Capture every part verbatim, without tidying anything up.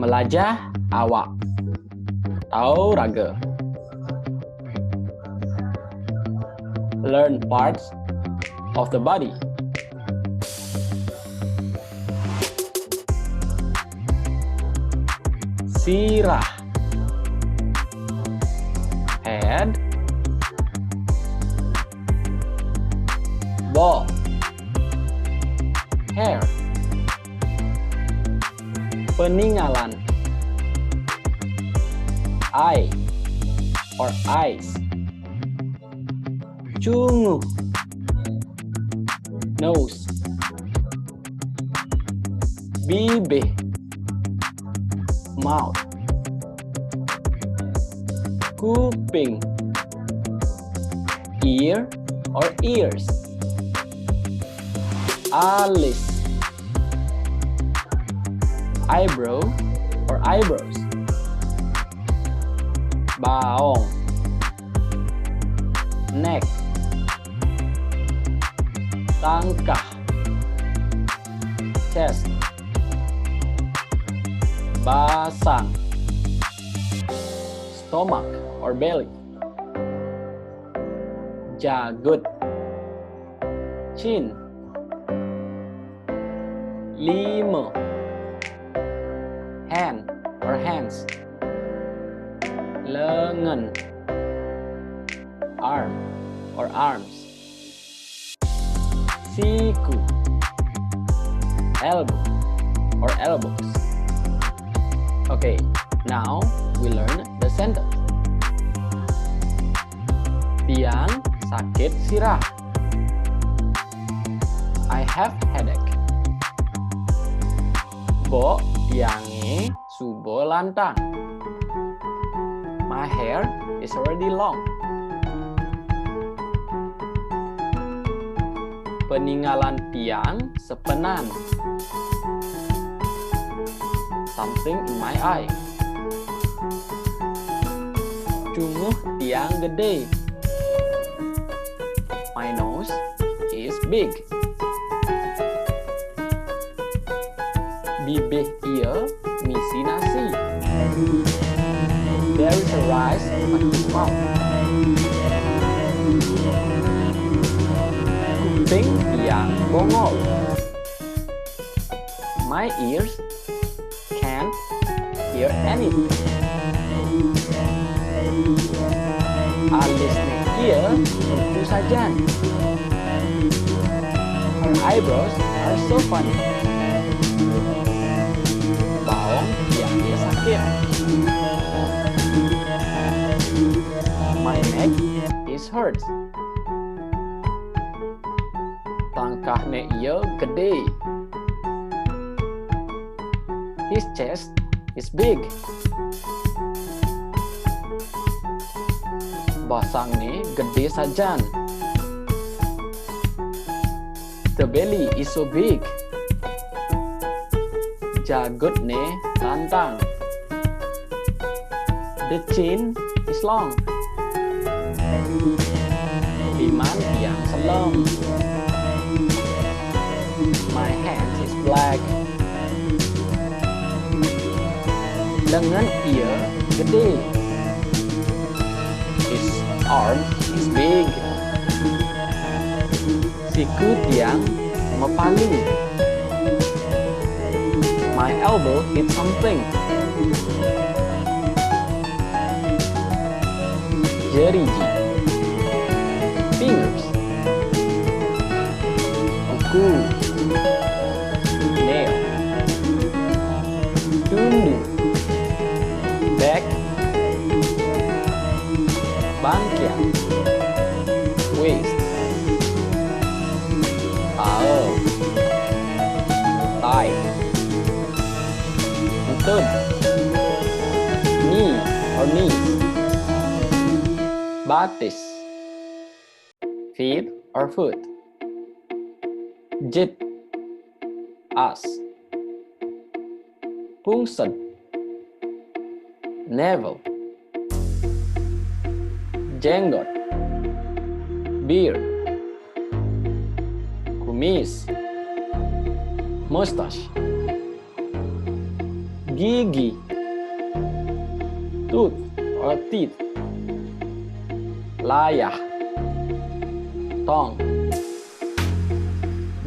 Jelajah awak atau raga. Learn parts of the body. Sirah. Head. Bok. Hair. Peningalan. Eye or eyes. Cunguh. Nose. Bibih. Mouth. Kuping. Ear or ears. Alis. Eyebrow or eyebrows. Baong. Neck. Tangkah. Chest. Basang. Stomach or belly. Jagut. Chin. Lima. Hand or hands. Lengan. Arm or arms. Siku. Elbow or elbows. Okay, now we learn the sentence. Tiang sakit sirah. I have headache. Bok tiangé suba lantang. My hair is already long. Peningalan tiang sepenan. Something in my eye. Cunguh tiang gedé. My nose is big. Bibih ia misi nasi. There is a rice on his mouth. Kuping tiang bongol. My ears can't hear anything. Alisné ia lucu sajan. Her eyebrows are so funny. Baong tiangé sakit. My neck is hurt. Tangkahné ia gedé. His chest is big. Basangné gedé sajan. The belly is so big. Jagutné lantang. The chin is long. Liman tiang selem. My hand is black. Lengan ia gedé. His arm is big. Siku tiang mapalu. My elbow hit something. Jeriji. Fingers. Kuku. Nail. Tundu. Back. Bangkiang. Waist. Paha. Thigh. Lutut. Knee or knees. Batis. Feet or foot. Jit. Ass. Pungsed. Navel. Jenggot. Beard. Kumis. Mustache. Gigi. Tooth or teeth. Layah. Tongue.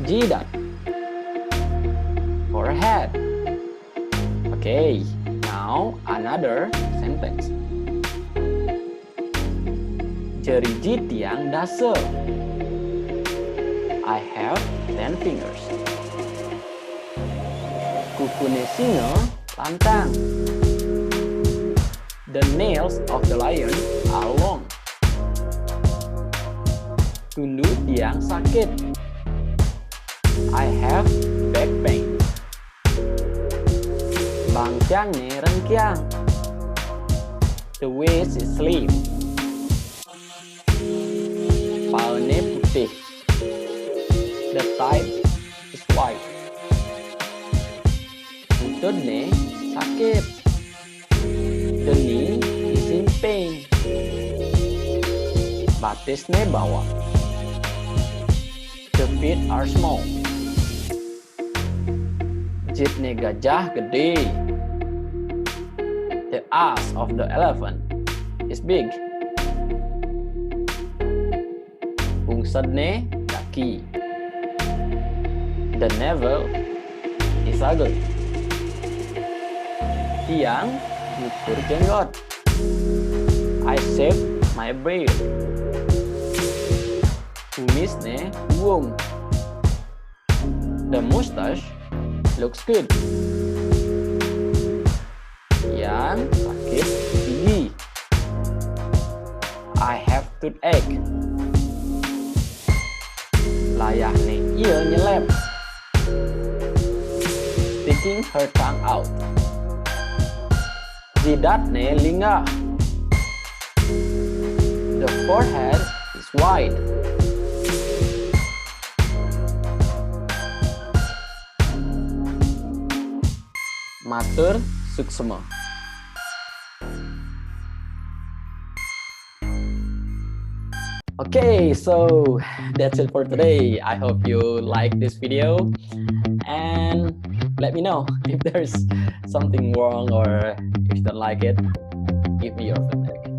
Jidat. Forehead. Okay, now another sentence. Jeriji tiang dasa. I have ten fingers. Kukune singa lantang. The nails of the lion are long. Tundu tiang sakit. I have back pain. Bangkiang ne rengkiang. The waist is slim. Paene putih. The thigh is wide. Utud ne sakit. The knee is in pain. Batis ne bawa. The feet are small. Jit ne gajah gede. The ass of the elephant is big. Pungsed ne daki. The navel is ugly. Tiang nyukur jenggot. I shaved my beard. Kumis ne buung. The mustache looks good. Yang sakit gigi. I have toothache. Layah ne ia nyelep. Sticking her tongue out. Jidat ne linggah. The forehead is wide. Matur suksma. Okay, so that's it for today. I hope you like this video and let me know if there's something wrong or if you don't like it, give me your feedback.